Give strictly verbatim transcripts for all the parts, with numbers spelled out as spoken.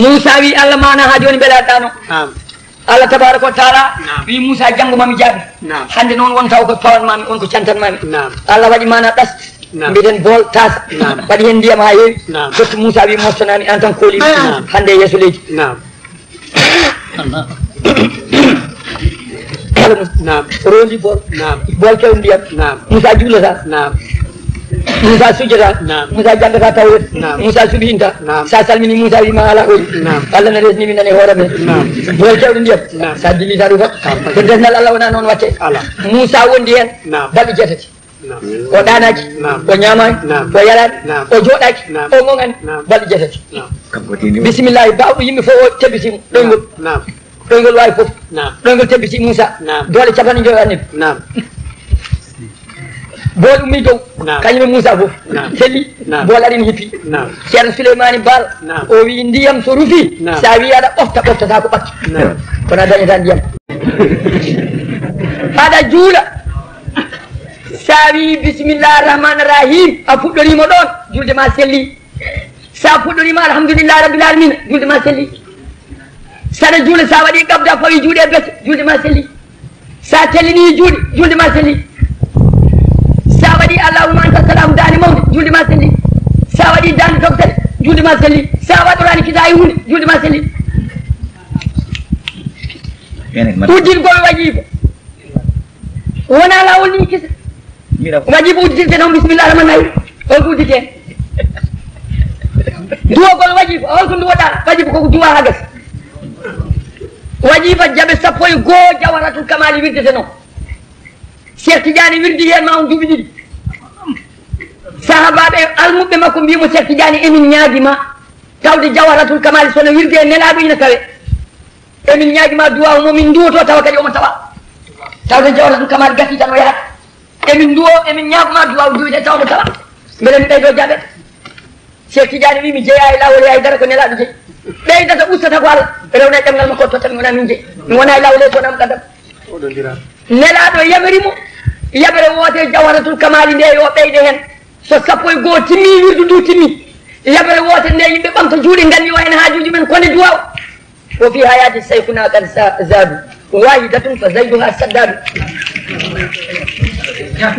Muusa wi Allah, maana haa jooni mbelaɗaa no. Naam. Allah tabaaraka wa taala Naam. wi Muusa, janngo ma mi jaabi. Naam. Hannde noon won taw ko pawan mami, on ko cantan mami. Naam. Allah waɗi maana ɗas. Naam. Mbiɗen bool taasa. Naam. Waɗi heen ndiyam haa heewi. Naam. Dotto Muusa wi, moftanaami aan tan kooli. Naam. Hannde e yeeso leydi. Naam. Naam. Rondi bool. Naam. Bool kew ndiyam. Naam. Muusa juulata. Naam. Muusa sujjata. Naam. Muusa janngata tawret. Naam. Muusa subhinta. Naam. Sa salmini Muusa wi ma ala hori. Naam. Allah na resni min nane hoore men. Naam. Bool kew ndiyam. Naam. Sa dilli sa rufa. Naam. Ko desnal Allah wona noon watte. Ala. Muusa wondi heen. Naam. Balɗe jeetati. Naam. O ɗaanaaki, Naam. o ñaamaani, Naam. o yaraani, Naam. o jooɗaaki, Naam. o ŋoŋaani, Naam. balɗe jeetati. Naam. Bisimillahi, baawɗo yimɓe fof o tebbiti mo, ɗoyngol. Naam. Ɗoyngol waawi fof. Naam. Ɗoyngol tebbiti Muusa. Naam. Doole capanɗe njoyo annabi. Naam. Bool ummii dow, Naam. kañum e Muusa fof. Naam. Selli, Naam. bool ari ne hippi. Naam. Ceerno Suleymaani Baal, Naam. o wii ndiyam so rufii, Naam. sa wii aɗa ɓofta, ɓoftataa ko ɓakki. Naam. Kono a dañataa ndiyam. Aɗa juula. Sa wii bisimillahi rahmani rahim, a fuɗɗoriima ɗoon, julde ma selli. Sa fuɗɗoriima alhamdulillahi rabbil alamina, julde ma selli. Saɗa juula, sa waɗi qabda, fawi juuɗe e bete, julde ma selli. Sa tellini juuɗe, julde ma selli. Sa waɗi allahumma anta salam, daande mawnde, julde ma selli. Sa waɗi daande tokosere, julde ma selli. Sa waɗoraani kisa e huunde, julde ma selli. Udditgol wajifa. Wona laawol ni kese. Mira. Wajibu udditde noon, bismillah rahman rahim. Hol ko uddite? Duwogol wajifa, hol ko duwoɗaa? Wajifa ko duwa haa gasi. Wajifa jaɓe sappo e goo Jawharatul Kamali wirdete noon. Cheikh Tidiane wirdi heen ma on duuɓi ɗiɗi. Sahabaaɓe almuɓɓe makko mbii mo, Cheikh Tidiane, emin ñaagi ma tawde Jawharatul Kamali so no wirde e Nelaaɗo ina tawe. Emin ñaagi ma duwaaw mo min nduwotoo tawa kadi omo tawa. Tawde Jawharatul Kamal gasi tan o yahat. Emin nduwo, emin ñaago ma duwaaw duwde tawa mo tawa. Mbeɗa mi ɓeydo jaɓe. Cheikh Tidiane wi mi jeyaa e laawol e haydara, ko Nelaaɗo jeyi. Ɓeydata ustata ko Allah. Rewna e ɗemngal makko totta mi wona min jeyi. Mi wona e laawol e ko nam gadam. Nelaaɗo yamiri mo. Yamere woote Jawharatul Kamali nde yo ɓeyde heen. So sappo e goo timmi, wirdu ndu timmi, yamere woote nde yimɓe ɓamta juuɗe, nganniwa heen haajuuji men, kone duwaaw. Wo fi hayati shaykhuna kan sa-, zadu. Wahidatun fa zaiduha saddadu.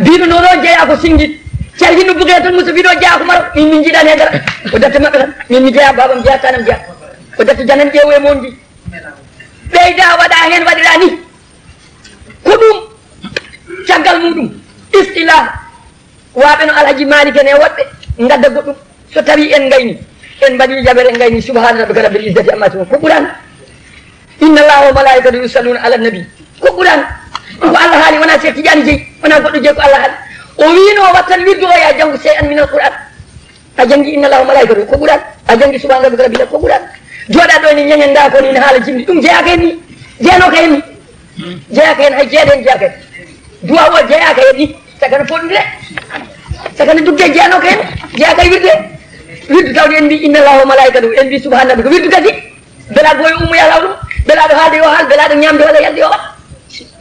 Biɗo nono jeya ko singit. Cer hinno buge tan musa biɗo jeya ko maro. Min min jiɗani e dara. Ko datte maɓɓe tan. Min mi jeya, babam jeya, tanam jeya. Ko datte janan ƴeewo e mon ndi. Ɓeyda waɗa heen, waɗira ni. Ko ɗum caggal muɗum. Istilah. Waaɓe no Alhaji Malik en e woɗɓe ngadda goɗɗum. So tawi en ngayni, en mbaɗi jaɓere, en ngayni, subhana rabbika rabbil izzati amma yasifun. Ko Qur'an. Inna Allaha wa malaikatahu yusalluna ala nabi. Ko Qur'an. Ko Allah haali, wona Cheikh Tidiane jeyi, wona goɗɗo jeyi, ko Allah haali. O wiino o wattan wirdu o ya janngu shay'an min al-Qur'an. A janngi inna Allaha wa malaikatahu, ko Qur'an. A janngi subhana rabbika rabbil, ko Qur'an. Jooɗa ɗo ni ñañan nda ko ni, ne haala jimɗi. Ɗum jeyaaka hen ni. Jeyanoka hen ni. Jeyaaka hen, hay jeede hen jeyaaka hen. Duwa o jeyaaka hen ni. Sakana fof ɗum de. Sakana dugde jeyanoka hen. Jeyaaka e wirde. Wirdu tawde en mbi inna Allaha wa malaikatahu, en mbi subhana rabbika, wirdu gasi. Bela goyo ummo ya law ɗum. Bela ɗo haalde yo haal, bela ɗo ñamde walla yalde yo waɗ.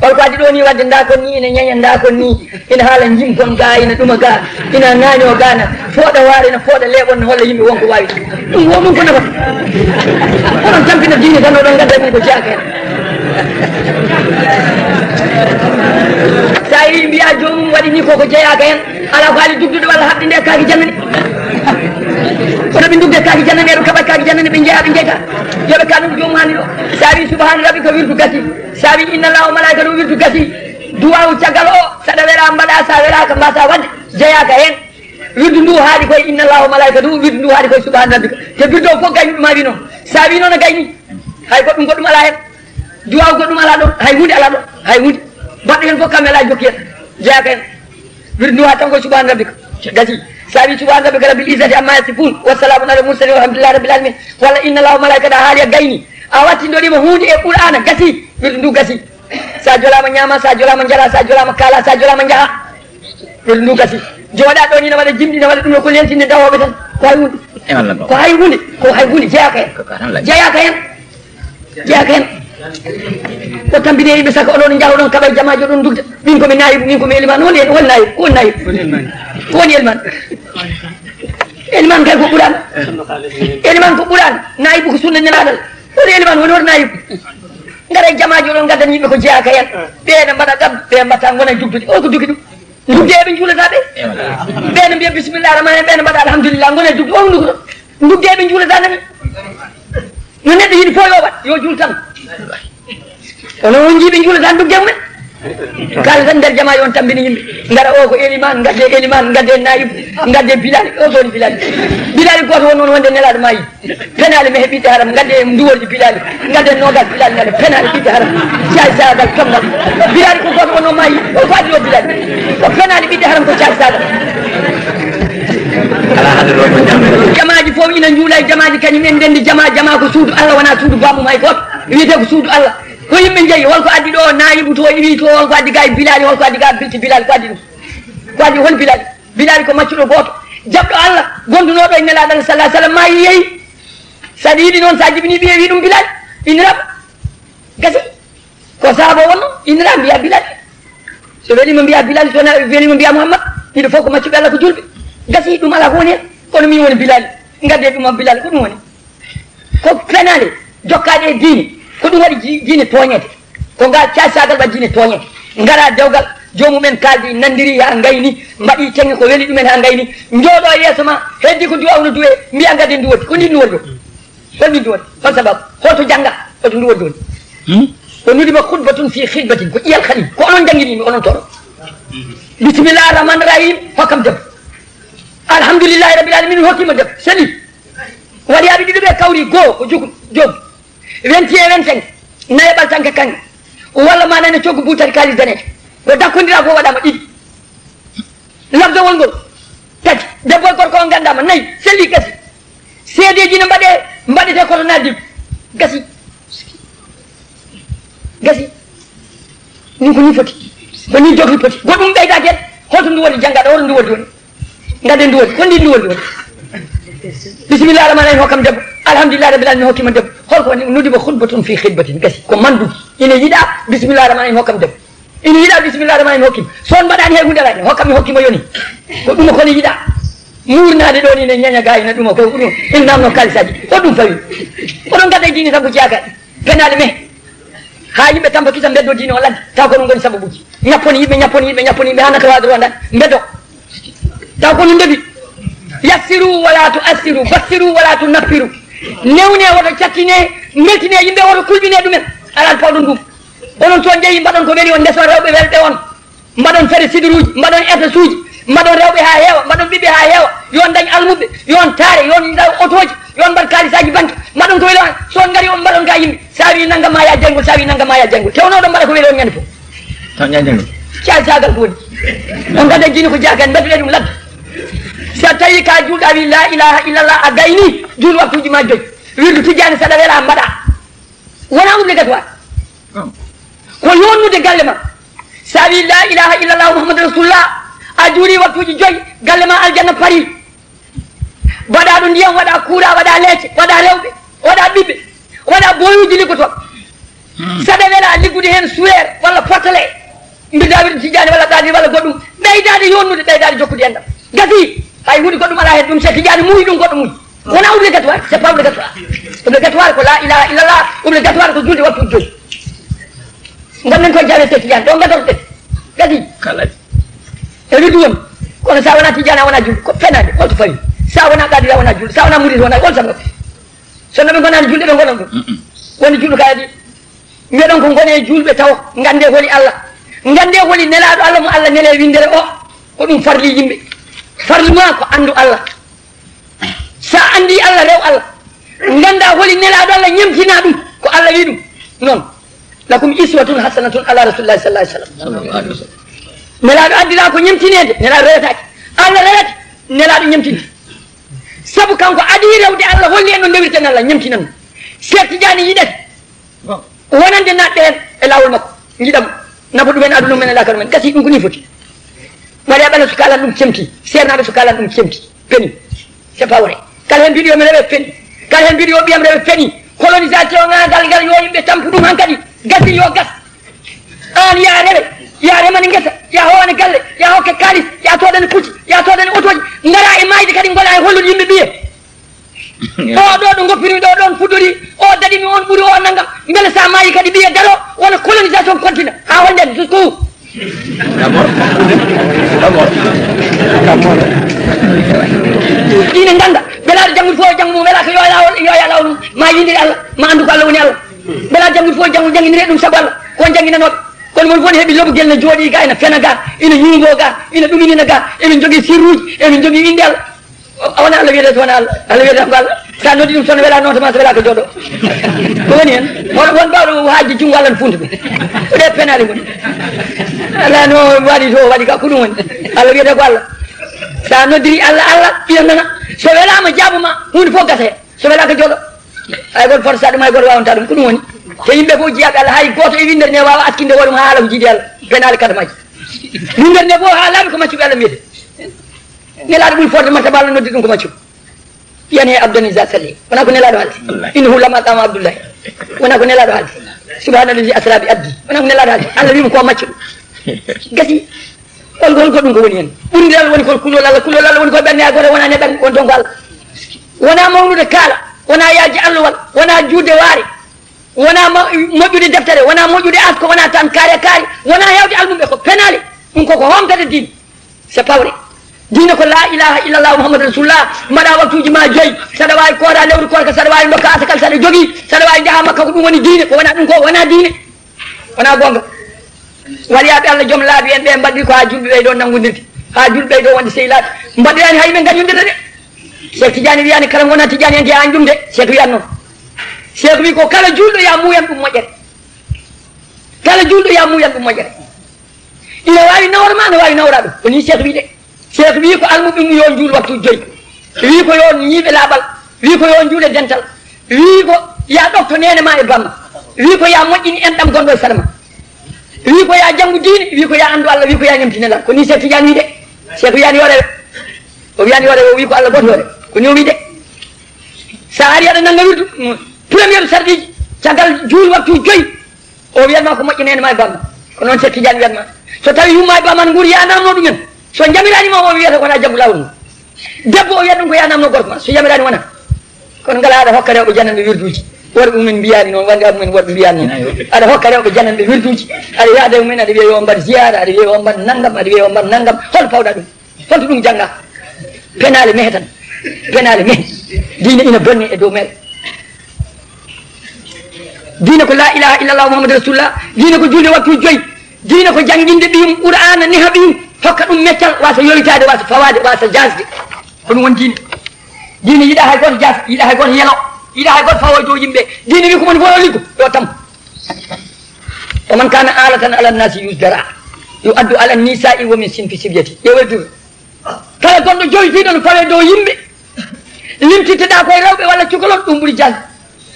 Hol ko addi ɗo ni wadde nda kon ni ina ñaña, nda kon ni ina haala jimpon ga, ina ɗuma ga, ina ŋaaño ga, na fooɗa waare, na fooɗa leeɓon, na holla yimɓe won ko waawi. Ɗum wo ɗum ko nafata. Oɗon tampina diine tan, oɗon ngadda ɗum ko jeyaaka hen. Sa yi mbiya joomum waɗi ni ko, ko jeyaaka hen. Ala ko haali dugdude walla haɓde nde kaaki jannani. Kono ɓe dugde kaaki jannani, eɗo kaɓa kaaki jannani, ɓe jeeya, ɓe jeyta. Yoɓe kanum joomum hani ɗo. Sa wi subhana rabbika, wirdu gasi. Sa wi inna Allaha wa malaikatahu, wirdu gasi. Duwaawu caggal o, saɗa wela mbaɗa, sa welaka mbasa wadde, jeyaaka hen. Wirdu ndu haaɗi koye inna Allaha wa malaikatahu, wirdu ndu haaɗi koye subhana rabbika. Te wirdu o fof gayni ɗum a wi noon. Sa wi noon a gayni. Hay goɗɗum, goɗɗum ala hen. Duwaawu goɗɗum ala ɗon, hay hunde ala ɗon, hay hunde. Baɗɗo hen fof kam wela jokki hen. Jeyaaka hen. Wirdu ndu ha tan koye subhana rabbika. Gasi. Sa wi subhana rabbika rabbil izzati amma yasifun. Wa salamun ala mursalin walhamdulillahi rabbil alamin. Walla inna Allaha wa malaikatahu, a haali a gayni. A wattindorima hunde e Qur'ana, gasi, wirdu ndu gasi. Sa jolama ñaama, sa jolama jara, sa jolama kaala, sa jolama jaaha. Wirdu ndu gasi. Jooɗa ɗo ni ne waɗa jimɗi, ne waɗa ɗum ɗo ko leltinde dawoɓe tan. Ko hay hunde. E Allah ɗo. Ko hay hunde, ko hay hunde, jeyaaka hen. Ko ka tan la. Jeyaaka hen. Jeyaaka hen. Ko tampini yimɓe saka oɗon jaaha oɗon kaɓa e jamaaji oɗon dugda. Min ko mi naayibu, min ko mi eliman. Woni, woni naayibu, ko woni naayibu. Ko woni eliman. Eliman kay ko ɓuran. Eliman ko ɓuran. Nayibu ko sunna nelaaɗo. Woni eliman woni hoto nayibu. Ngara e jamaaji oɗon ngaddani yimɓe ko jeyaaka heen. Ɓe ene mbaɗa gabbe, ɓe mbatta ngona e dugduɗi. O ko dugi ɗum. Ndugde eɓe njuulata ɓe. Ɓe ne mbiya bismillah rahman rahim, ɓe ne mbaɗa alhamdulillah, ngona e dugde. O ko nduguɗo. Ndugde eɓe njuulata nani. No neɗɗo yiɗi fof yo waɗ, yo juul tan. Kono on jiiɓe njuula tan dugde mumen. Kala tan nder jama yo on tambini yimɓe. Ngara o ko eliman, ngadde eliman, ngadde nayib, ngadde bilal. O ko woni bilal. Bilal goto won noon wonde nelaɗo maayi. Penali mehe ɓiɗɗe haram, ngadde nduworji bilal. Ngadde nogas bilal, ngadde penali ɓiɗɗe haram. Cay sagal kammal. Bilal ko goto won noon maayi. O ko addi o bilal. Ko penali ɓiɗɗe haram ko cay sagal. Jamaaji fof ina njuula e jamaaji kañum en ndendi jama, jama ko suudu Allah wona suudu bamum hay goto. Wiyete ko suudu Allah. Ko yimɓe njeyi, holko addi ɗo nayibu to iwi to, holko addi ga e bilali, holko addi ga bilti bilali, ko addi ɗum? Ko addi hol bilali? Bilali ko maccuɗo goto. Jaɓɗo Allah, gondunoɗo e nelaɗo Allah sallallahu alaihi wasallam ma yeyi. Sa ɗi yiɗi noon, sa jibini ɓiye wi ɗum bilali. Inira. Gasi. Ko saabo wonno, inira mbiya bilali. So welima mbiya bilali, so na welima mbiya Muhammad. Ɗiɗo fof ko maccuɓe Allah ko julɓe. Gasi ɗum ala ko woni hen. Kono min woni bilali. Ngadde ɗum am bilali, ko ɗum woni? Ko penale jokkaɗe e diine. Ko ɗum waɗi ji-, diine tooñede. Ko ngal caysagal waɗi diine tooñede. Ngara dewgal, joomumen kaldi, nandiri haa ngayni, mbaɗi ceŋe ko weli ɗumen haa ngayni. Njooɗo e yeeso ma, heddi ko duwaw no duwe, mbiya ngadde nduwodi. Ko ndi nduwodi o? Hol ndi nduwodi? Hol sababu? Holto jannga? Holto nduwodi woni? Hmm? Ko nudi ma khutbatun fi khidbatin. Ko ƴiyal khalil. Ko onon janngini mi, onon toro. Bismillah rahman rahim, hokkam debbo. Alhamdulillahi rabbil alamin, hokkima debbo. Seli. Waɗi aɓe ɗiɗo ɓe kawri goo ko jukum, joom. Vingt et un, vingt-cinq. Nayaɓal tan ka kaŋŋe. Walla ma nane coggu buutari kaalis daneejo. Ko dakkondira ko waɗama ɗiɗi. Labdowol ngol. Tati. Debbo e gorko on gandama. Nayi. Selli gasi. Seedeji ne mbaɗe, mbaɗete koto naddi. Gasi. Gasi. Ɗum ko ni foti. Ko ni jogri poti. Goɗɗum ɓeydaki en. Holto ndu woni janngaɗo, holto ndu woni woni? Ngadde ndu woni. Ko ndi ndu woni woni? Bismillah rahman rahim, hokkam debbo. Alhamdulillah rabbil alamin, hokkima debbo. Holko woni? Nudi ba khutbatun fi khidbatin. Gasi. Ko mandu. Ina yiɗa. Bismillah rahman rahim, hokkam debbo. Ina yiɗa. Bismillah rahman rahim, hokkima. So on mbaɗani hay hunde rani, hokkam mi hokkima yoni. Ko ɗum ko ni yiɗa. Muurnade ɗo ni ne ñaña gayi na ɗum ko ɗum. Ina namno kalisaji. Ko ɗum fawi. Oɗon gadda diini tan ko jeyagal. Penale me. Ha yimɓe tampa kisa mbeddo diine o lan. Taw ko ɗum ngoni sababuji. Ñapponi yimɓe, ñapponi yimɓe, ñapponi yimɓe. Hannata wadoro ndan. Mbeddo. Taw ko ɗum ndebi. Yassiru wala tu'assiru. Bassiru wala tunaffiru. Newne woto cattine. Meltine yimɓe woto kulɓine ɗumen. Alan pawɗum ɗum. Onon toon jeyi mbaɗon ko weli on, ndeson rewɓe welɓe on. Mbaɗon fere sidiruuji, mbaɗon étagesuuji, mbaɗon rewɓe haa heewa, mbaɗon ɓiɓɓe haa heewa. Yo on dañ almuɓɓe, yo on taare, yo on ndaw otooji, yo on mbaɗ kaalisaaji banque, mbaɗon ko weli on. So on ngari on mbaɗon ka yimɓe. Sa wi nangam ma ya jayngol, sa wi nangam ma ya jayngol. Te on oɗon mbaɗa ko weli on ñande fof. Tan ñande ngol. Caal caagal ko woni. On gadda diine ko jaagal, mbaɗuɗe ɗum ladde. So tawi ka juulɗo a wi la ilaha illallah a gayni, juul waktuuji ma joyi. Wirdu tijjani saɗa wela mbaɗa. Wona obligatoire. Ko yonnude galle ma. Sa wi la ilaha illallah Muhammadu Rasulullah, a juuli waktuuji joyi, galle ma aljanna pari. Mbaɗa ɗo ndiyam, waɗa kuura, waɗa leece, waɗa rewɓe, waɗa ɓiɓɓe, waɗa boyuuji liggoto. Saɗa wela liggude heen suweer walla pottale. Mbirda wirdu tijjani walla qadir walla goɗɗum. Ɓeydaade yonnude, ɓeydaade jokkude enɗam. Gasi, hay huunde goɗɗum alaa heen, ɗum so tijjani muuyi ɗum goɗɗo muuyi. Wona obligatoire, c'est pas obligatoire. Obligatoire ko la ilaha illallah, obligatoire ko julde waktu joyi. Gonɗen koye jawe te tijani, ɗo gadorɗen. Gadi. Kala. E wirdu woni. Kono sa wona tijani, a wona julde, ko fenade, holto fawi? Sa wona qadiri, a wona julde, sa wona murid, wona, holto fawi? So no ɓe gonani julde, ɓe gonan ɗum. Mm-mm. Woni julde kayadi. Mbiɗon ko gone julɓe taw, gande holi Allah. Gande holi nelaɗo Allah mo Allah nele windere o. Ko ɗum farli yimɓe. Farlu ma ko andu Allah. Sa andi Allah, rew Allah. Ganda holi nelaɗo Allah, ñemtina ɗum. Ko Allah wi ɗum. Noon. Lakum iswatun hasanatun ala rasulillahi sallallahu alaihi wasallam. Nelaɗo addira ko ñemtinede, nelaɗo rewetake. Allah rewete, nelaɗo ñemtini. Sabu kanko adi rewde Allah, holli en no ndewirten Allah, ñemtinan. Cheikh Tidiane yiɗete. Wonande naatɓe heen e laawol makko, njiɗam, nafa ɗumen aduna men e laakara men. Gasi ɗum ko ni foti. Mariaɓe Allah so kalan ɗum cemti, seernaaɓe so kalan ɗum cemti, peni. C'est pas vrai. Kala heen mbiɗo yo mi rewe peni. Kala heen mbiɗo yo ɓiyam rewe peni. Colonisation ŋaagal ngal yo yimɓe tampu ɗum hankadi. Gasi yo gas. Aan ya rewe, ya remani ngesa, Ya howane galle, ya hokke kaalis, ya soodane pucci, ya soodane otooji. Ngara e maayde kadi, ngola e hollude yimɓe ɓiye. O ɗo ɗo goppirmi ɗo, ɗon fuɗɗori, o daɗimi, on ɓuri, o nangam. Mbele sa maayi kadi ɓiye daro, wona colonisation continent. Ha hol nden, jusqu'où? D'abord, d'abord, d'abord. Ine ganda, mbela aɗa janngude fof, janngu mum, wela ko yo lawol, yo ya lawol mum. Ma yindir Allah, ma anndu ko Allah woni Allah. Mbela janngude fof, janngu, janngindire ɗum sabu Allah, ko on jannginanooɓe. Kono mon fof ne heɓi lobogel, ne jooɗi ga, ina fena ga, ina ñuugo ga, ina ɗuminina ga, emin jogii sirruuji, emin jogii innde Allah. O, wona Allah wiyete, so wona Allah. Allah wiyete ko Allah. Sa noddi ɗum, so wela noon, so wela ko jooɗo. Ko woni hen? Won, won bawɗo haajde junngo Allah no funta ɗum. Ko ɗe penaali ngoni. Allah no waɗi to, waɗi ka, ko ɗum woni. Allah wiyete ko Allah. Sa noddiri Allah, Allah, ina nana. So welama, jaabuma, huunde fof gasa hen. So wela ko jooɗo. Hay goto fota sa ɗum, hay goto wawanta ɗum. Ko ɗum woni. Te yimɓe fof jiyaaɓe Allah, hay goto e windere nde wawa askinde hoore mum ha haala ko jiidi Allah. Penaali kadamaji. Windere nde fof ha laaɓi ko maccuɓe Allah mbiyete. Nelaaɗo ɓuri forde martaba, Allah noddi ɗum ko maccuɗo. Wiyani he Abdani za salli. Wona ko Nelaaɗo haalde? Wallahi. Innahu lama qama Abdullahi. Wona ko Nelaaɗo haalde? Subhanallazi asra bi abdi. Wona ko Nelaaɗo haalde? Allah wimo ko maccuɗo. Gasi. Hol, hol ko ɗum ko woni hen? Ɓurndiral woni ko kulol Allah, kulol Allah woni ko ɓernde, ha goto wonani e ɓernde, won ɗon ko Allah. Wona mawnude kaala, wona yaaji allowal, wona juutde waare, wona ma-, moƴƴude deftere, wona moƴƴude asko, wona tan kaari e kaari, wona yawde almumɓe ko penaali. Ɗum koko homtata diine. C'est pas vrai. Diine ko la ilaha illallah Muhammadu Rasulullah. Mbaɗa waktuuji ma joyi. Saɗa waawi koora lewru koorka, saɗa waawi ndokka asakal, saɗa jogii, saɗa waawi njaha Makka, ko ɗum woni diine. Ko wona ɗum ko wona diine. Wona goonga. Waliyaaɓe Allah, joom laabi en ɓe mbaɗi ko haa julɓe ɓeydo nanngondirde, haa julɓe ɓeydo wonde sehilaaɓe. Mbaɗirani hay ɓe ngañondirde de. Cheikh Tidiane wiyani kala ngona Tidiane en ke an ɗum de. Cheikh wiyan noon. Cheikh wi ko kala julɗo ya muuyan ɗum moƴƴere. Kala julɗo ya muuyan ɗum moƴƴere. Ina waawi nawra ma, ina waawi nawra ɗum. Ko ni Cheikh wi de. Cheikh wi ko almuɓe mum yo juul waktu joyi. Wi ko yo ñiiɓe laaɓal. Wi ko yo juule dental. Wi ko ya ɗofto neene ma e bamma. Wi ko ya moƴƴini enɗam gonɗo e sara ma. Wi ko ya janngu diine. Wi ko ya anndu Allah. Wi ko ya ñamti Nelaaɗo. Ko ni Cheikh Tidiane wi de. Cheikh wiyani yo rewe. O wiyani yo rewe. O wi ko Allah goto yo rewe. Ko ni o wi de. Sa ari aɗa nannga wirdu. Première sarɗiji. Caggal juul waktu joyi. O wiyatma ko moƴƴi neene ma e bamma. Ko noon Cheikh Tidiane wiyatma. So tawi yumma e bamma nguuri, ya namno ɗumen. So jamirani ma, o wiyata wona jaggu lawol ngol. Debbo o wiyata ɗum ko ya namno gorko ma. So jamirani wona. Kono ngala aɗa hokka rewɓe jananɓe wirduji. Worɓe mumen mbiyani noon, wonde mumen worɓe mbiyani noon. Aɗa hokka rewɓe jananɓe wirduji. Aɗa yaada e mumen, aɗa wiya yo mbaɗ ziyara, aɗa wiya yo mbaɗ nangam, aɗa wiya yo mbaɗ nangam. Hol pawɗa ɗum? Holto ɗum jannga? Penaale mehe tan. Penaale mehe. Diine ina bonni e dow mere. Diine ko la ilaha illallah Muhammadu Rasulullah. Diine ko julde waktu joyi. Diine ko jannginde ɓiyum Qur'aana, neha ɓiyum, hokka ɗum meccal, wasa yoytaade, wasa fawaade, wasa jaasde. Ko ɗum woni diine. Diine yiɗa hay gooto jaas, yiɗa hay gooto yelo, yiɗa hay gooto fawo e dow yimɓe. Diine wi ko moni fof yo liggo, yo tampu. Wa man kana alatan ala nasi yusdara. Yu addu ala nisa'i wa min sinfi sibyati. Ƴeewe dur. Kala gonɗo joytiiɗo no fawe dow yimɓe, limtitteɗaa koye rewɓe walla cukalon, ɗum ɓuri jannde.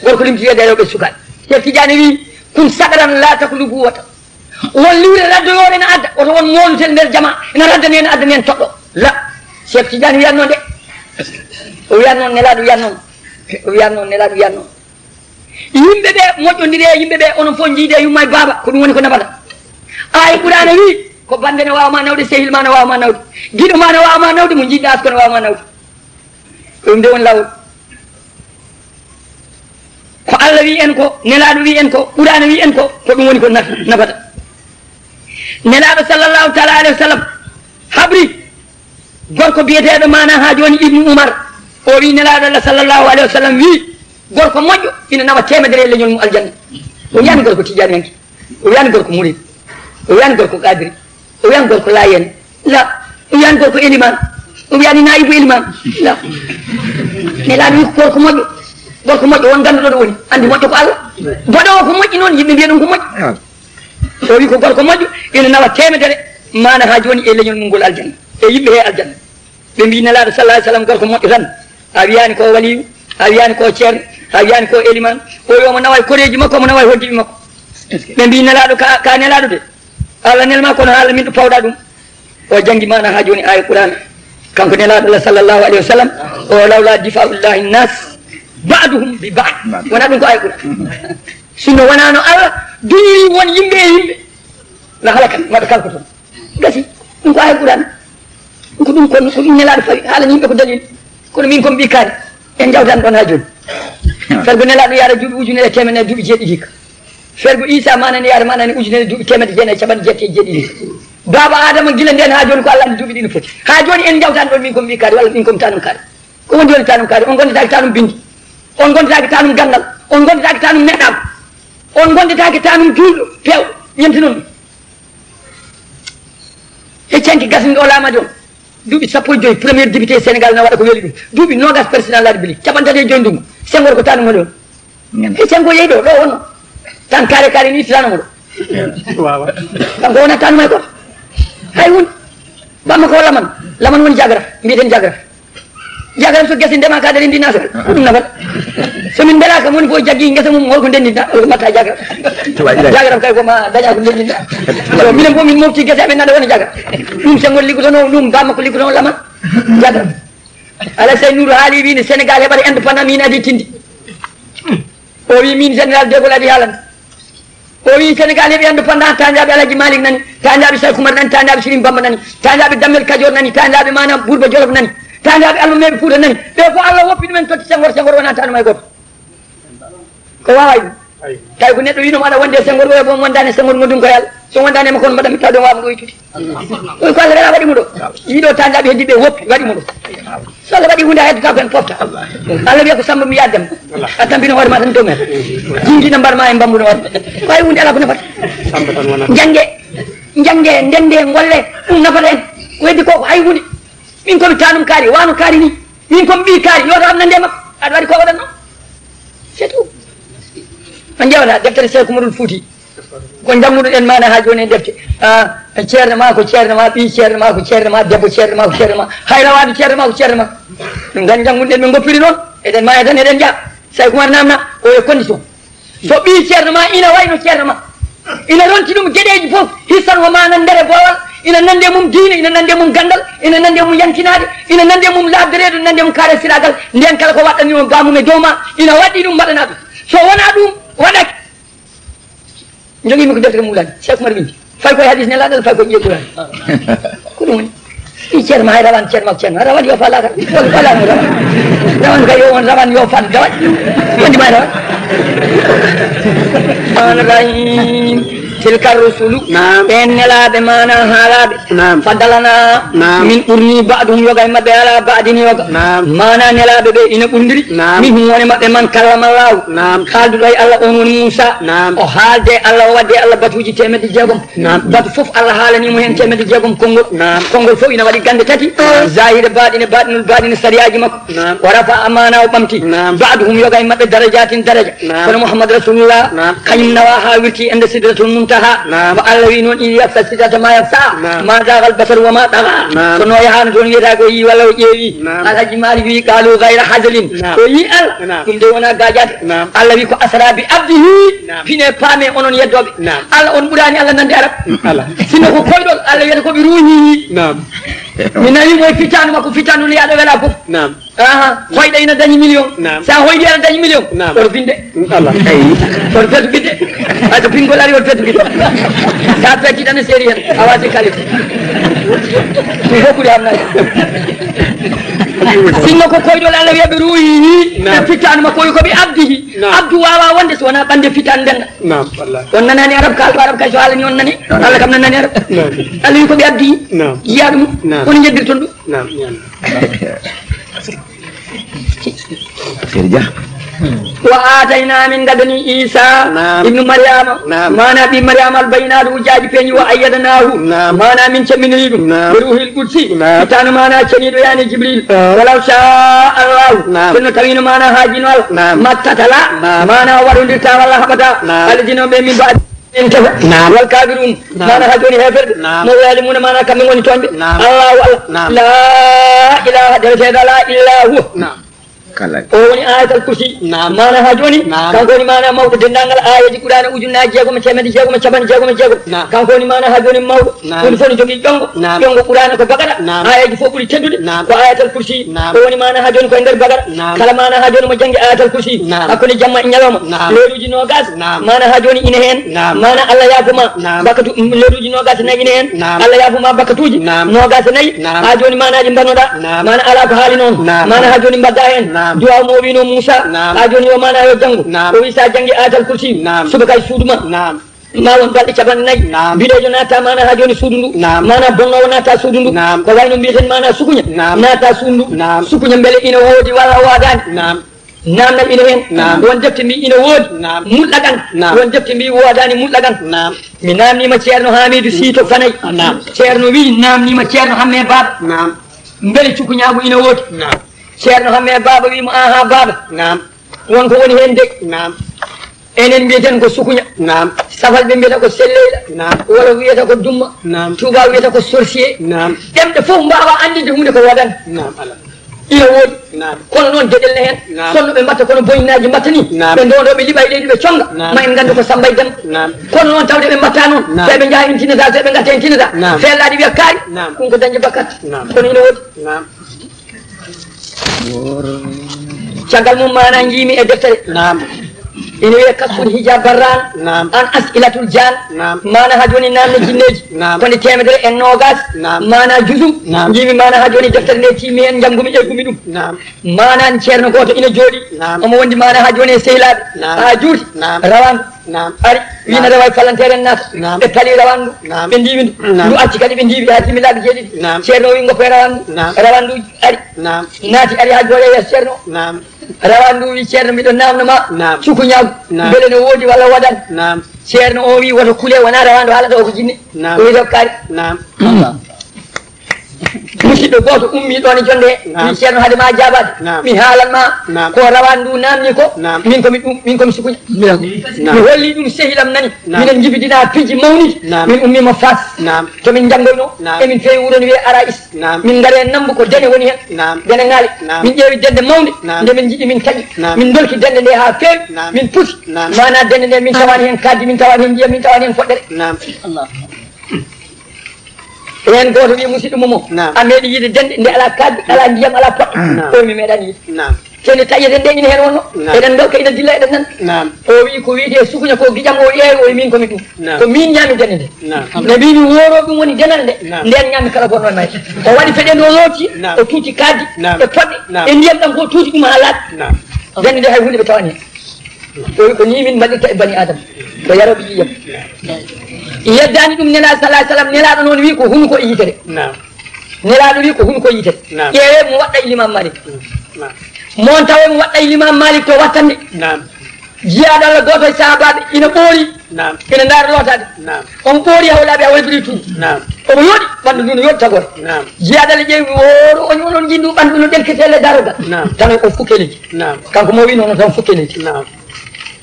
Gorko limtitoyde e rewɓe sukaaɓe. Cheikh Tidiane wi, kun sagaran la taklubu wata. Won liwre raddoyoore ene adda, oto won moonutel nder jama, ene raddani en, addani en toɗɗo. La, Cheikh Tidiane wiyan noon de. O wiyan noon, Nelaaɗo wiyan noon. O wiyan noon, Nelaaɗo wiyan noon. Yimɓe ɓe moƴƴondiri e yimɓe ɓe, onon fof njiide yumma e baaba, ko ɗum woni ko nafata. Aaya Qur'aana wi, ko bannde ne waawa ma nawde, sehil ma ne waawa ma nawde, giɗo ma ne waawa ma nawde, mo njiɗɗa asko ne waawa ma nawde. Ko ɗum de woni laawol. Ko Allah wi en ko, Nelaaɗo wi en ko, Qur'aana wi en ko, ko ɗum woni ko naf-, nafata. Nelaaɗo sallallahu taala alayhi wa sallam habri gorko biyeteeɗo maana haa jooni Ibnu Umar, o wi Nelaaɗo Allah sallallahu alayhi wa sallam wi, gorko moƴƴo ina nawa teemedere e leñol mum aljanna. O wiyani gorko tijaaniyanke, o wiyani gorko murid, o wiyani gorko qadiri, o wiyani gorko laayeen, la, o wiyani gorko eliman, o wiyani naayibu eliman, la. Nelaaɗo wi ko gorko moƴƴo, gorko moƴƴo won ngannduɗo ɗo woni, anndi moƴƴo ko Allah. Boɗo o ko moƴƴi noon, yimɓe mbiya ɗum ko moƴƴi. O wi ko gorko moƴƴo, ina nawa teemedere maana haa jooni e leñol mum ngol aljanna, e yimɓe he aljanna. Ɓe mbi Nelaaɗo sallallahu alayhi wa sallam, gorko moƴƴo tan, a wiyani ko waliyu, a wiyani ko ceerno, a wiyani ko eliman, o wi omo nawa e koreeji makko, omo nawa e hoddiɓe makko. Ɓe mbi Nelaaɗo ka, ka Nelaaɗo de, Allah nelma kono haala min ɗo pawɗa ɗum. O janngi maana haa jooni aaya Qur'aana. Kanko Nelaaɗo Allah sallallahu alayhi wa sallam, o lawla difa'ullahi nas ba'duhum bi ba'd. Wona ɗum ko aaya Qur'aana. Sinno wonano Allah duñiri won yimɓe e yimɓe, la halakat maɓe kala ko toon. Gasi, ɗum ko aaya Qur'an. Ɗum ko ɗum, kono ko ɗum Nelaaɗo fawi, haalani yimɓe ko dalil. Kono min ko mi ɓii kaari, en njawtan ɗon haa jooni. Fergo Nelaaɗo yaara duuɓi ujunere e teemedere duuɓi jeeɗiɗi ka. Fergo Iisaa maana ne yaara maana ne ujunere duuɓi teemedde jeenayi e capanɗe jeetati e jeeɗiɗi ka. Baaba Aadama gila ndeen haa jooni ko Alla anndi duuɓi ɗi no foti. Haa jooni en njawtan ɗon min ko mi ɓii kaari, walla min ko mi taanum kaari. Ko wondi woni taanum kaari? On gondataake taanum binndi. On gondataake taanum ganngal. On gondataake taanum neɗɗaagu. On gondataake taanum juulɗo, peewɗo, ñemtinon ɗum. E canki gasnuɗo o laamaade on, duuɓi sappo e joy, premier député Sénégal na waɗa ko weli ɗum. Duuɓi noogas président de la République, capanɗe tati e joy ndunngu. Senghor ko taanum woni on. E canki o yehi ɗo, ɗo wonno. Tan kaare kaare ni ittitaano mo ɗo. Waawa. Kanko wona taanum hay gooto. Hay huunde. Bamma ko laman. Laman woni jagra. Mbiyeten jagra. Jagaram so gese ndema ka dañi ndi nasagal, ko ɗum nafata? So min mbelaka, moni fof jaggi ngesa mum, holko ndenndinta? Holko mbatta jagaram? Jagaram kay ko ma daña ko ndenndinta. So minen fof min mofti gese amen, naɗa wona jagaram. Ɗum Senghor liggotono, ɗum bamma ko liggotono laman. Jagaram. Alassane Nour haali, wini Sénégal heɓata indépendant, min adi tindi. O wi min Général de Gaulle adi haalande. O wi Sénégal heɓi indépendant, taanjaaɓe Alhaji Malick nani, taanjaaɓe Cheikh Oumar nani, taanjaaɓe Serigne Bamba nani, taanjaaɓe Dammel Kajoor nani, taanjaaɓe maanaam Bourba Jolof nani, taanjaaɓe almameeɓe Fuuta nani. Ɓe fof Allah woppi ɗumen, totti Senghor, Senghor wona taanum hay gooto. Ko wawa ɗum. Tawi ko neɗɗo wino aɗa wonde e Senghor, oya boom wondani e Senghor, ngonɗum ko e Allah. So wondani e makko, on mbaɗa mi taw ɗum wawa ɗo ittude. Oy ko Allah wela waɗi mo ɗo. Yiɗo taanjaaɓe heddiɓe woppi waɗi mo ɗo. So Allah waɗi huunde, a heddata ko en pofta. Allah wiya ko Samba mi yaddam. A tampini hoore ma tan to men. Jingina mbar ma e mbambuno waɗ. Ko hay huunde ala ko nafata. Samba tan wonata. Jannge, jannge, ndende, ngolle, ɗum nafata en. Ko heddi ko, ko hay huunde. Min ko mi taanum kaari, wano kaari ni. Min ko mi ɓii kaari, yo to am nande makko. Aɗa waɗi ko waɗatno. C'est tout. On ƴeewata deftere Seeku Umarul Fuuti. Ko njanngunoɗen maana haa jooni e defte. Ah, ceerno ma ko ceerno ma, ɓii ceerno ma ko ceerno ma, debbo ceerno ma ko ceerno ma. Hay rawaadu ceerno ma ko ceerno ma. Ɗum tan njanngunɗen, ɓe ngoppiri noon. Eɗen maaya tan, eɗen njaha. Say Kumar namna, o e condition. So ɓii ceerno ma ina wayno ceerno ma, ina ronti ɗum geɗeeji fof, hissan o maana nder e boowal, ina nande mum diine, ina nande mum ganndal, ina nande mum yankinaade, ina nande mum laaɓde reedu, nande mum kaare siraagal, ndeen kala ko waɗɗani o baamum e dow ma, ina waɗɗi ɗum mbaɗana ɗum. So wonaa ɗum waɗaaki, njogii mi ko deftere mum wulaani, Cheikh Oumar windi. Fay koye hadis Nelaaɗo, fay koye ƴiye Quraan. Ko ɗum woni. Ɗi ceerno ma hay rawan, ceerno makko ceerno. Rawan yo fa laakara. Woni fa laakara rawan. Rawan kay yo on rawan yo fan rawan. Wondi ma rawan. Rahmaan Rahiim. Tilka rusulu. Naam. Ɓeen nelaaɓe maana haalaaɓe. Naam. Faddalana. Naam. Min ɓurni ba'duhum yoga e maɓɓe ala ba'din yoga. Naam. Maana nelaaɓe ɓe ina ɓurndiri. Naam. Minhum woni maɓɓe man kallama Allahu. Naam. Haalduɗo e Allah on woni Muusa. Naam. O haalde Allah, o wadde Allah batuuji teemedde jeegom. Naam. Batu fof Allah haalani mo heen teemedde jeegom konngol. Naam. Konngol fof ina waɗi gannde tati. Naam. Zahira, baɗine, baɗinul baɗine, sariyaaji makko. Naam. O rafa amaana, o ɓamti. Naam. Ba'duhum yoga e maɓɓe darajaatin daraja. Naam. Kono Muhammad Rasulullah, naam, kañum nawa haa wirti ende Sidratul Muntaha. Naam. Ko Allah wi noon, "Iza yaghsha sidrata ma yaghsha, naam, ma zaghal basaru wa ma tagha." Naam. Kono o yahaano toon wiyata ko yii walla o ƴeewi. Naam. Alhaji Malik wi, "Qalu ghayra hazlin." Naam. O yii Allah. Naam. Ɗum de wona gaajaade. Naam. Allah wi ko asra bi abdihi. Naam. Pine paame onon yeddooɓe. Naam. Allah on ɓuraani Allah nande arab. Ala. Sinno ko koyɗol, Allah wiyata ko bi ruuhi. Naam. Mi nawi mo e fittaandu makko, fittaandu no yaaɗo wela fof. Naam. Aha, hoyɗo ina dañi million. Naam. Sa hoyɗi aɗa dañi million. Naam. Oto finde. Ala. Eyi. Oto fetu bidde. Hay so pingol ari, oto fetu bidde. Sa fetti tan e seeri hen. A wasi kalis. Ɗum fof ɓuri hamnade. Sinno ko koyɗol, Allah wiya bi ruuhi. Naam. E fittaandu makko, o wi ko bi abdihi. Naam. Abdu wawa wonde so wona ɓande fittaandu nden. Naam, wallahi. On nanani arab, kaalɗo arab kay so haalani on nani. Naam. Allah kam nanani arab. Naam. Allah wi ko bi abdihi. Naam. Yiya ɗum. Naam. Kono jeddirton ɗum. Naam. Seydi Dia. Wa aatayna, min gadani Isa, naam, ibnu Maryama, naam, maana ɓii Maryama, al bayinaatu, hujjaaji peeñi, wa ayyadnaahu, naam, maana min cemminoyi ɗum, naam, bi ruuhil qudsi, naam, fittaandu maana ceniiɗo yani Jibril, naam, walaw shaa Allahu, naam, sinno tawino maana haajino Allah, naam, maktatala, naam, maana o waɗondirta walla haɓata, naam, alladina ɓe min baadi. En tefa. Naam. Wal kafirun. Naam. Maana haa jooni heeferɓe. Naam. Mo yalimuna maana kamɓe ngoni toonɓe. Naam. Allahu Allah. Naam. La ilaha deweteeɗo alaa illa huwa. Naam. Kala. O woni Ayatal Kursi. Naam. Maana haa jooni, naam, kanko woni maana mawɗo denndaangal aayeeji Qur'aana ujunnaaji jeegom e teemedde jeegom e capanɗe jeegom e jeegom. Naam. Kanko woni maana haa jooni mawɗo. Naam. Huunde fof ne jogii ƴonngo. Naam. Ƴonngo Qur'aana ko Baqara. Naam. Aayeeji fof ɓuri teddude. Naam. Ko Ayatal Kursi. Naam. O woni maana haa jooni ko e nder Baqara. Naam. Kala maana haa jooni mo janngi Ayatal Kursi. Naam. Hakkunde jamma e ñalawma. Naam. Leeruuji noogas. Naam. Maana haa jooni ina heen. Naam. Maana Allah yaafo ma. Naam. Bakkatu, mm, leeruuji noogas e nayi ina heen. Naam. Allah yaafo ma bakkatuuji. Naam. Noogas e nayi. Naam. Haa jooni maanaaji mbanoɗaa. Naam. Maana alaa ko haali noon. Naam. Maana haa jooni mbaɗɗaa heen. Naam. Duwaaw mo o wiino Muusa. Naam. Haa jooni yo maana yo janngu. Naam. O wi so a janngi Ayatal Kursi. Naam. Subaka e suudu ma. Naam. Ma won balɗe capanɗe nayi. Naam. Biɗeejo naata maana haa jooni suudu ndu. Naam. Maana bonnoowo naata suudu ndu. Naam. Ko wayno mbiyeten maana sukuña. Naam. Naata suudu ndu. Naam. Sukuña mbele ina woodi walla woodaani. Naam. Naamnal ina heen. Naam. Won defte mbi ina woodi. Naam. Mulɗa kan. Naam. Won defte mbi woodaani mulɗa kan. Naam. Mi naamniima Ceerno Haamiidu Sii to Fanay. Naam. Ceerno wi naamniima Ceerno Hammee Baaba. Naam. Mbele cukuñaagu ina woodi. Naam. Ceerno Hammee Baaba wi mo, "Aha, Baaba." Naam. Won ko woni heen de. Naam. Enen mbiyeten ko sukuña. Naam. Safalɓe mbiyata ko selleyla. Naam. Wolof wiyata ko dumma. Naam. Tuuba wiyata ko sorcier. Naam. Ɗemɗe fof mbaawa anndinde huunde ko woodani. Naam, alaa. Ina woodi. Naam. Kono noon geɗel ne heen. Naam. Sonno ɓe mbatta kono boyinaaji mbatta ni. Naam. Ɓe ndoondo ɓe liɓa e leydi ɓe connga. Naam. Ma en nganndu ko Samba e Demba. Naam. Kono noon tawde ɓe mbatta noon. Naam. So ɓe njaha en tinata, so ɓe ngatta en tinata. Naam. Fellaade wiya kaari. Naam. Ɗum ko dañde bakkat. Naam. Kono ina woodi. Naam. Caggal mum maana njiimi e deftere. Naam. Ina wiyee Kasful Hijab Barran. Naam. An As'ilatul Jan. Naam. Maana haa jooni naamne jinneeji. Naam. Ko nde teemedere e noogas. Naam. Maana jusum. Naam. Njiimi maana haa jooni deftere nde tiimi heen njanngumi eggumi ɗum. Naam. Maana ceerno gooto ina jooɗi. Naam. Omo wondi maana haa jooni e sehilaaɓe. Naam. Haa juuti. Naam. Rawaandu. Naam. Ari, wiina rewa e palanteer en naata. Naam. Ɓe pali rawandu. Naam. Ɓe ndiiwi ndu. Naam. Ndu acci kadi ɓe ndiiwi haa timmi laabi jeeɗiɗi. Naam. Ceerno wi ngoppo e rawandu. Naam. Rawandu ari. Naam. Naati ari haa jooɗo e yeeso Ceerno. Naam. Rawandu wi Ceerno miɗo naamno ma. Naam. Sukuñaagu. Naam. Mbele no woodi walla woodani. Naam. Ceerno o wi woto kule wona rawandu haalata o ko jinne. Naam. O wi tokkaari. Naam. Musidɗo gooto ummii ɗoon e jonnde he. Naam. Wi Ceerno hade ma jaabaade. Naam. Mi haalan ma. Naam. Ko rawandu naamni ko. Naam. Min ko mi ɗum, min ko mi sukuña. Naam. Mi holli ɗum sehilam nani. Naam. Minen njibidina piiji mawniiji. Naam. Min ummiima Faas. Naam. To min njanngoyno. Naam. Emin feewi wuro ne wiyee Arais. Naam. Min ngari e Nambu ko dene woni heen. Naam. Dene ŋaali. Naam. Min ƴeewi dende mawnde. Naam. Nde min njiɗi min taƴi. Naam. Min ndolki dende nde haa feewi. Naam. Min pusi. Naam. Maanaa dende nde min tawaani heen kaaddi, min tawaani heen ndiyam, min tawaani heen foɗɗere. Naam. Allah. Heen gooto wi musidɗo mum o, naam, a meeɗi yiide dende nde alaa kaaddi, alaa ndiyam, alaa poɗɗe? Naam. O wi mi meeɗaani yiide. Naam. Te nde taƴeten nde ina heen wonno. Naam. Eɗen ndolka ina dilla eɗen nana. Naam. O wi ko wiyetee sukuña ko gijam o ƴeewi, o wi min ko mi ɗum. Naam. Ko min ñaami dende nde. Naam. Nde mbimi wooro ɗum woni denal nde. Naam. Nden ñaami kala bonno e mayre. O waɗi peɗe nde o looti, naam, o tuuti kaaddi, naam, e poɗɗe, naam, e ndiyam ɗam ko tuuti ɗum haa laaɓi. Naam. Dende nde hay huunde ɓe tawani heen. O wi ko ni min mbaɗirta e bani Adama. Ko yarooɓe ƴiiƴam. Yeddaani ɗum Nelaaɗo sallallahu alayhi wa sallam, Nelaaɗo noon wi ko hunuko e yitere. Naam. Nelaaɗo wi ko hunuko e yitere. Naam. Ƴeewee mo waɗɗa e Limaam Maalik. Naam. Mo on tawee mo waɗɗa e Limaam Maalik to wattande. Naam. Jiyaaɗo Allah gooto e sahaabaaɓe ina ɓoori. Naam. Ina ndaara lootaade. Naam. On ɓoori hawlaaɓe hawlabiri tun. Naam. Omo yooɗi, ɓanndu ndu no yooɗi tagoore. Naam. Jiyaaɗo Allah ƴeewi wooro on, onon njinndu ɓanndu no ɗelkitee le darogal. Naam. Tan o fukkeleji. Naam. Kanko mo wi noon tan fukkeleji. Naam.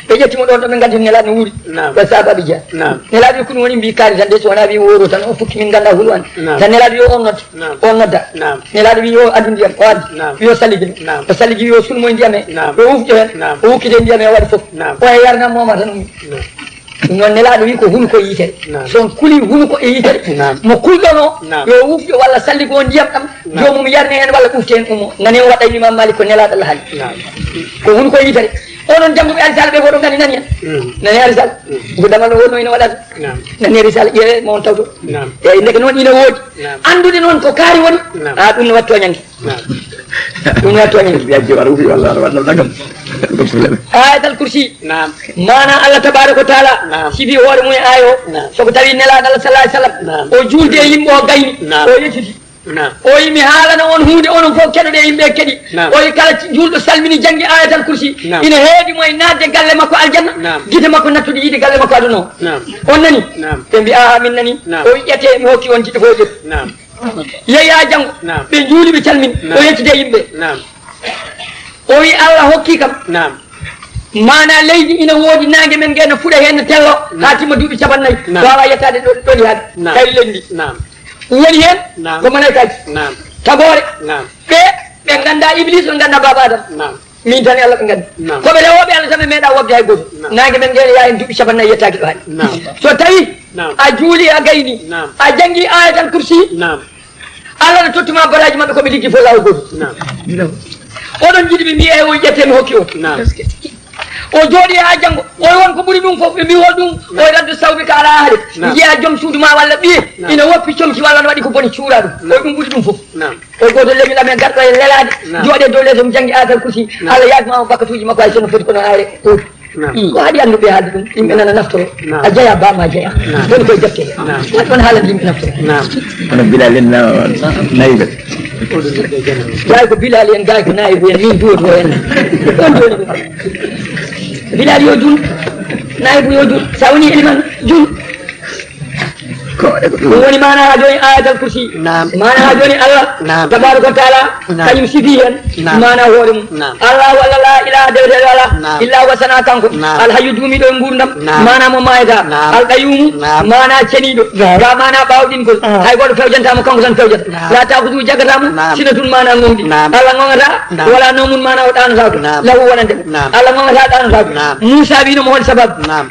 Ɓe ƴetti mo ɗoon ɗo ɓe ngaddi Nelaaɗo no wuuri. Naam. Ɓe saabaaɓe jeya. Naam. Nelaaɗo wi ko ɗum woni mbi kaari tan de so wonaa wi wooro tan o fukki min ngannda hulu an. Naam. Tan Nelaaɗo wi o on nodda. Naam. O nodda. Naam. Nelaaɗo wi yo addu ndiyam, o addi. Naam. Wi yo salligi. Naam. O salligi wi yo sulmo e ndiyam he. Naam. Yo wufƴo heen. Naam. O wukkide ndiyam he o waɗi fof. Naam. O e yarna mooma tan ummi. Naam. Ɗum noon Nelaaɗo wi ko hunuko e yitere. Naam. So on kuli hunuko e yitere, naam, mo kulɗon o, naam, yo wufƴo walla salligo ndiyam ɗam, naam, joomum yarne heen walla ɓufte heen ummo. Nane o waɗa Imam Malik ko Nelaaɗo Allah haali. Naam. Ko hunuko e yitere. Onon jannguɓe risala ɓe fof ɗo ngani nani en. Mm. Nani risala. Mm. Ko damal no wonno ina waɗata. Naam. Nani risala ƴeewe mo on tawto. Naam. Eyi ndeke noon ina woodi. Naam. Anndude noon ko kaari woni. Naam. A ɗum no waɗi tooñannge. Naam. Ɗum no waɗi tooñannge. Yajjo aɗa wufi walla aɗa waɗa ɗagam. Ayatal Kursi. Naam. Maana Allah tabaaraka wa taala. Naam. Sifi hoore mum e aayo. Naam. Soko tawi Nelaaɗo Allah sallallahu alayhi wa sallam. Naam. O juulde e yimɓe o gayni. Naam. O yejjiti. Naam. O wi mi haalana on huunde onon fof keɗoɗe yimɓe keɗi. Naam. O wi kala ci-, juulɗo salmini janngi Ayatal Kursi. Naam. Ina heedi mo e naatde galle makko aljanna. Naam. Gite makko nattude yiide galle makko aduna o. Naam. On nani? Naam. Ɓe mbi a min nani. Naam. O wi ƴette mi hokki on gite fof ƴettu. Naam. Yeeya janngo. Naam. Ɓe njuuli ɓe calmini. Naam. O yettide yimɓe. Naam. O wi Allah hokki kam. Naam. Maana leydi ina woodi naange men nge no fuɗa heen no tello. Naam. Haa timma duuɓi capannayyi. Naam. Waawa yettaade ɗo, ɗo ɗi haaɗi. Naam. Kayri leydi. Naam. Woni heen. Naam. Ko malaykaaji. Naam. Tagoore. Naam. Ɓe, ɓe ngannda Iblis, ɓe ngannda Baaba Adama. Naam. Min tan e Allah ɓe nganndi. Naam. Ko ɓe rewooɓe Allah tan, ɓe meeɗaa wopde hay gooto. Naam. Naange men ngeen yaha en duuɓi cappannayi yettaaki ɗo hari. Naam. So tawi Naam. a juuli, a gayni, Naam. a janngi Ayatal Kursi, Naam. Allah no tottuma baraaji maɓɓe ko ɓe liggi fof laawol gooto. Naam. Oɗon njiɗi ɓe mbiya e o ƴette mi hokki o. Naam. O jooɗi haa janngo, o won ko ɓuri ɗum fof, ɓe mbi hol ɗum, o raddu sawbi ka alaa haade. Naam. Njiya joom suudu ma walla ɓiye, Naam. ina woppi comci walla no waɗi ko boni cuura ɗum. O ɗum ɓuri ɗum fof. Naam. O gooto leñol amen garɗo e lelaade, Naam. jooɗe dow lees, omo janngi Ayatal Kursi. Naam. Allah yaafima mo bakkatuuji makko, hay so no foti kono aare. Naam. Ko haɗi annduɓe haalde ɗum, yimɓe nana naftoro. Naam. A jeya, ba ma jeya. Naam. Woni koye deftere. Naam. Waɗi ɗon haalande yimɓe naftoro. Naam. Hono Bilal en na-, nayiɓe. Gaay ko Bilal en, gaay ko nayiɓe en, min duwoto en. Ɗon joni ɗum. Bilal yo jul, nayiɓe yo jul. Sa woni eliman, jul. Ko waɗa ko ɗum. Ɗum woni maana ha joni Ayatal Kursi. Naam. Maana ha joni Allah Naam. tabaraka wa taala Naam. kañum sifi hen Naam. maana hoore mum. Naam. Allah walla la ilaha deweteɗo ala Naam. illa wa sana kanko. Naam. Al hayyu duumiɗo e nguurdam. Naam. Maana mo maayata. Naam. Al qayyumu Naam. maana ceniɗo. Naam. Ga maana ɓawɗingol. Ah. Hay goto fewjantamo kanko tan fewjata. Naam. La takudu jagatamo Naam. sinatun maana gonɗi. Naam. Allah gongata Naam. wala nomun maana o ɗanotako. Naam. Lahu wonande. Naam. Allah gongata ɗanotako. Naam. Musa wino mo hol sababu. Naam.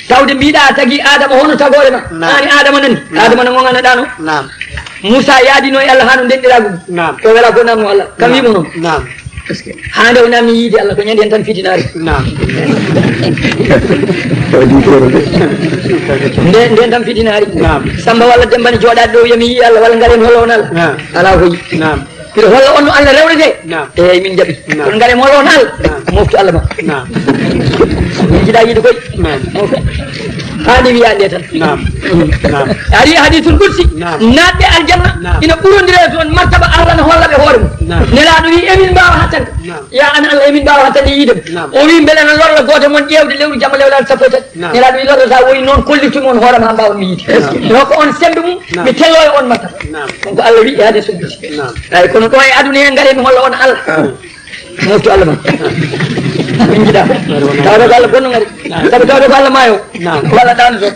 Tawde mbiɗa tagi Adama hono tagoore ma. Naam. Ani Adama nani. Naam. Adama no gonganaɗano. Naam. Musa yaadino e Allah haa no ndenɗiraagu. Naam. O wela ko namno Allah. Kam Naam. wiimo noon. Naam. Haa nde o namni yiide Allah ko ñande hen tan fitinaari. Naam. Nde, nden tan fitinaari. Naam. Samba walla Demba ne jooɗaade ɗo wiya mi yii Allah walla ngaren holo on Allah. Naam. Alaa hoyi. Naam. Mbiɗa holla on no Allah rewrete. Naam. Eeyi, min njaɓi. Naam. Kono ngare mo lonaal. Naam. Moftu Allah ma. Naam. Min jiɗa yiide koy. Naam. Moftu. Haa nde wiyaa nde tan. Naam. Naam. Ari hadisul qudsi. Naam. Naatɓe aljanna Naam. ina ɓurondira e toon martaba Allah no holla ɓe hoore mum. Naam. Nelaaɗo wi emin mbaawa hattande. Naam. Ya an Allah emin mbaawa hattande yiide. Naam. O wi mbele na lorra gooto mon ƴeewde lewru jamma lewlaade sappo e tati. Naam. Nelaaɗo wi lorrata woyi noon kollitumi on hoore ma mbaawan mi yiide. Naam. Hokka on sembe mum Naam. mi tello e on martaba. Naam. Ɗum ko Allah wi e hadisul qudsi. Naam. Eeyi, kono ɗo e aduna he, ngare mi holla on Allah. Moftu Allah ma. Min njiɗa. Tawde ko Allah bonno ngari. Sabu tawde ko Allah maayo. Naam. Ko Allah ɗaanoto.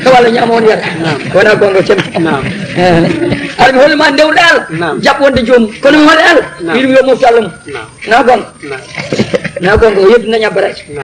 Ko Allah ñaama on yara. Naam. Wona gonga cem. Naam. Eh. Aɗa mi holla ma ndewɗo Allah. Naam. Jaɓ wonde joomum. Kono mi holla Allah. Naam. Wiɗum yo moftu Allah ma. Naam. Na gonga. Naam. Na gonga o yeddu na ñabbaraji.